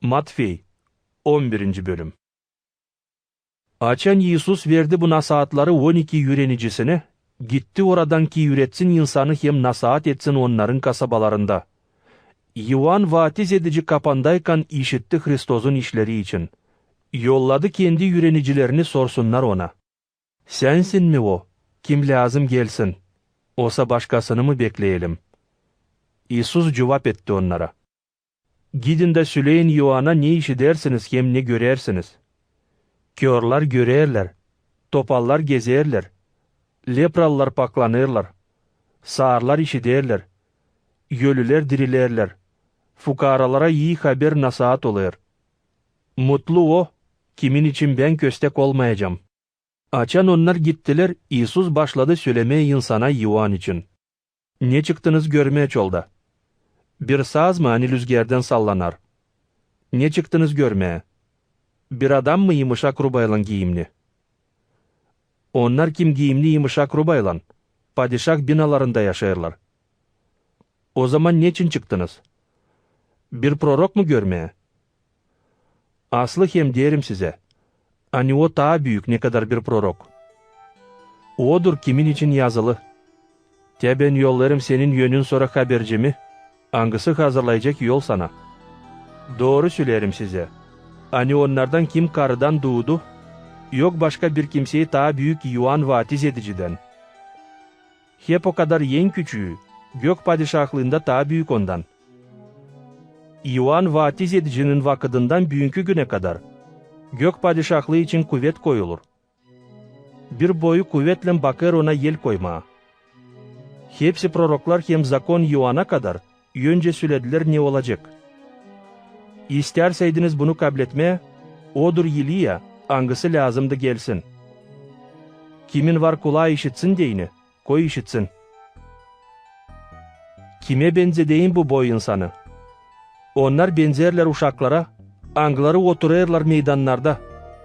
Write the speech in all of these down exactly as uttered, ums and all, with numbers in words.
Matfey, on birinci bölüm. Açan İisus verdi bu nasaatları on iki üürenicisinä, gitti oradan, ki üüretsin insanı hem nasaat etsin onnarın kasabalarında. İoan vaatiz edici kapandaykan işitti Hristosun işleri için. Yolladı kendi üürenicilerini sorsunnar ona: "Sänsin mi o, kim lääzım gelsin, osa başkasını mı bekleyelim?" İisus cuvap etti onnara: "Gidin da söleyin İoana, ne işidersiniz hem ne görersiniz: körlär görerlär, topallar gezerlär, lepralılar paklanêrlar, saarlar işiderlär, ölülär dirilerlär, fukaralara ii haber nasaat olêr. Mutlu o, kimin için bän köstek olmayacam." Açan onnar gittilär, İisus başladı sölemää insana İoan için: "Ne çıktınız görmää çolda? Bir saz mı, ani lüzgerdän sallanar? Ne çıktınız görmää? Bir adam mı yımışak rubaylan giimni?" Onnar, kim giimni yımışak rubaylan, padişah binalarında yaşêêrlar. O zaman neçin çıktınız? Bir prorok mu görmää? Aslı hem deerim sizä, ani o taa büük, nekadar bir prorok. Odur, kimin için yazılı: "Te bän yollêêrım senin önün sora habercimi, angısı hazırlayacek yol sana." Dooru söleerim sizä, ani onnardan, kim karıdan duudu, yok başka bir kimsey taa büük İoan vaatiz edicidän. Hep okadar en küçüü gök padişahlıında taa büük ondan. İoan vaatiz edicinin vakıdından büünkü günä kadar gök padişahlıı için kuvet koyulur. Bir boyu kuvetlän bakêr ona el koymaa. Hepsi proroklar hem zakon İoana kadar öncä söledilär, ne olacek. İstärseydiniz bunu kabletmää, odur İliya, angısı lääzımdı gelsin. Kimin var kulaa işitsin deyni, koy işitsin. Kimä benzedeyim bu boy insanı? Onnar benzerlär uşaklara, angıları oturêrlar meydannarda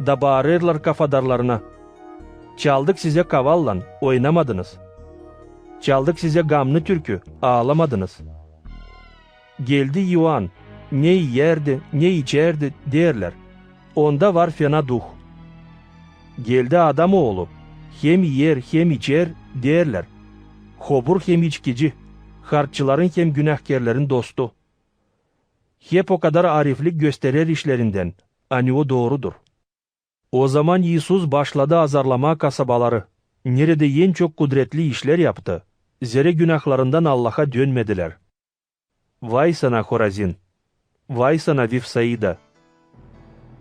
da baarêrlar kafadarlarına: "Çaldık sizä kavallan, oynamadınız. Çaldık sizä gamnı türkü, aalamadınız." Geldi İoan, ne iyärdi, ne içärdi, deerlär: "Onda var fena duh." Geldi Adam Oolu, hem iyer, hem içer, deerlär: "Hobur hem içkici, harççıların hem günahkerlerin dostu." Hep okadar ariflik gösterer işlerindän, ani o doorudur. O zaman İisus başladı azarlamaa kasabaları, neredä en çok kudretli işlär yaptı, zerä günahlarından Allaha dönmedilär. Vay sana, Horazin! Vay sana, Vifsaida!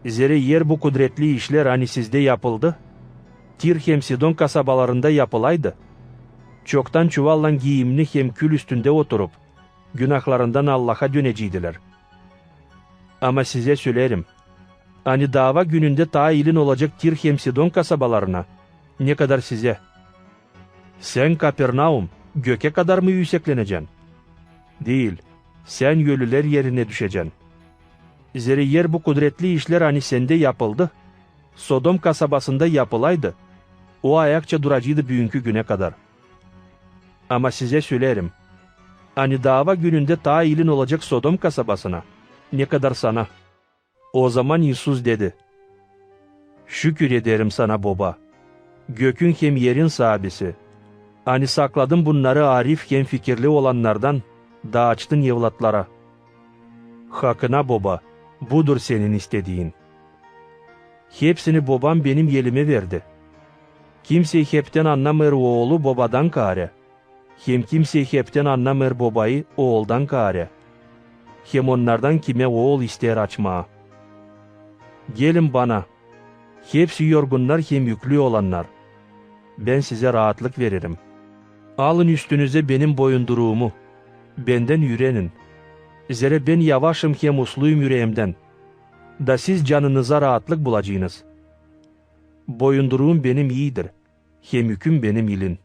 Zerä eer bu kudretli işlär, ani sizdä yapıldı, Tir hem Sidon kasabalarında yapılaydı, çoktan çuvallan giimni hem kül üstündä oturup, günahlarından Allaha dönecäydilär. Ama sizä söleerim, ani daava günündä taa ilin olacek Tir hem Sidon kasabalarına, nekadar sizä. Sän, Kapernaum, gökä kadar mı üüseklenecän? Diil, sän ölülär erinä düşecän. Zerä eer bu kudretli işlär, ani sendä yapıldı, Sodom kasabasında yapılaydı, o ayakça duraceydı büünkü günä kadar. Ama sizä söleerim, ani daava günündä taa ilin olacek Sodom kasabasına, nekadar sana. O zaman İisus dedi: Şükür ederim sana, Boba, gökün hem erin Saabisi, ani sakladın bunnarı arif hem fikirli olannardan da açtın evlatlara. Hakına, Boba, budur senin istediin. Hepsini Bobam benim elimä verdi. Kimsey heptän annamêêr Oolu Bobadan kaarä, hem kimsey heptän annamêêr Bobayı Ooldan kaarä, hem onnardan, kimä Ool isteer açmaa. Gelin Bana, hepsi yorgunnar hem üklü olannar, Bän sizä raatlık vererim. Alın üstünüzä Benim boyunduruumu, Bendän üürenin, zerä Bän yavaşım hem usluyum üreemdän, da siz canınıza raatlık bulacenız. Boyunduruum Benim iidir, hem üküm Benim ilin.